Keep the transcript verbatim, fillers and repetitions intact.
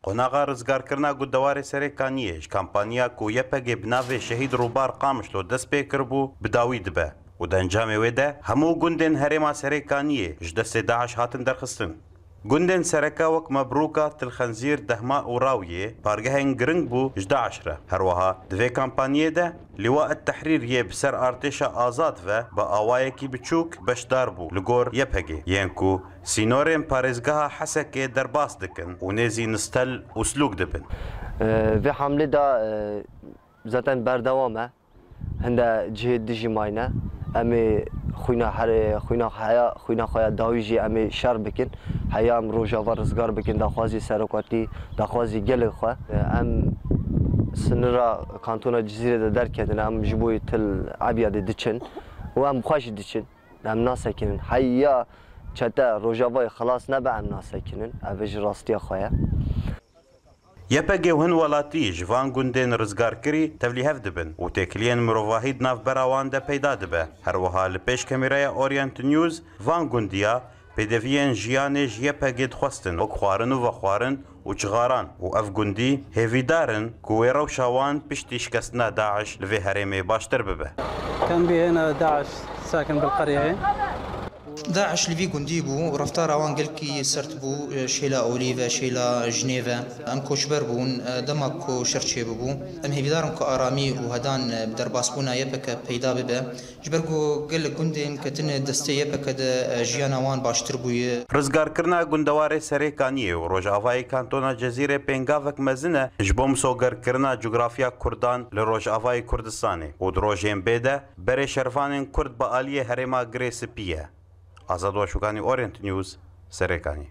Qonaxa rizgarkirina gundewarê Serê Kaniyê ji kampanya ku Y P G bi navê Şehîd Rûbar Qamişlo dest pê kiribû, bi dawî dibe û di encamê wê de hemû gundên herêma Serê Kaniyê ji destê DAIŞ hatin derxistin. Gundên sereke wek Mebrûka, Til Xenzîr, Dehma û Rawiyê pargehên giring bû ji DAIŞ re. Her wiha di vê kampanyê de Lîwa et Tehrîr yê bi ser artêşa azad ve bi awayekî biçûk beşdar bû li gor Y P G, yên ku sînorên parêzgeha Hesekê derbas dikin û nêzî Nistel û Silûk dibin. Vê hamlê de, e, zaten berdewam e. Hinde cihê dijî mayne. Em ê xwîna herê, xwîna heya, xwîna xwe ya dawî jî em ê şer bikin. Heya em Rojava rizgar bikin, daxwazî serokatî, daxwazî gelê xwe. Em sinira kantona Cizîrê de derketin, em ji bo Til Ebyadê diçin û em bi xwe jî diçin. Em nasekinin. Heya çete Rojavayê xilas nebe, em nasekinin. Ev ji rastiya xwe ye. Y P G û hin welatî ji van gundên rizgarkirî tevlîhev dibin û têkiliyên mirovahî di navbera wan de peyda dibe. Her wiha li pêş kamîraya Orient News van gundiya pêdeviyên jiyanê ji Y P G dixwestin, wek xwarin û vexwarin û cixaran û ev gundî hêvîdar in ku wê rewşa wan piştî şikestina DAIŞ li vê herêmê baştir bibe. كان بي هنا داعش ساكن بالقرية هي. داعش li vî gundî bû û reftara wan gelkî sert bû, şêla olî ve, şêla jinê ve. Em koçber bûn, dema ku şer çêbûbû. Em hêvîdar in ku aramî û hedan bi derbasbûna Y P G peyda bibe. Ji ber ku gelek gundên ketine destê Y P G de, jiyana wan baştir bûye. Rizgarkirina gundewarê Serê Kaniyê û rojavayê kantona Cezîrê pêngavek mezin e ji bo misogerkirina cografya Kurdan li rojavayê Kurdistanê û di rojên bê de berê şervanên Kurd bi aliyê herêma Girê Spî ye. Azad Başûkanî, Orient News, Serê Kaniyê.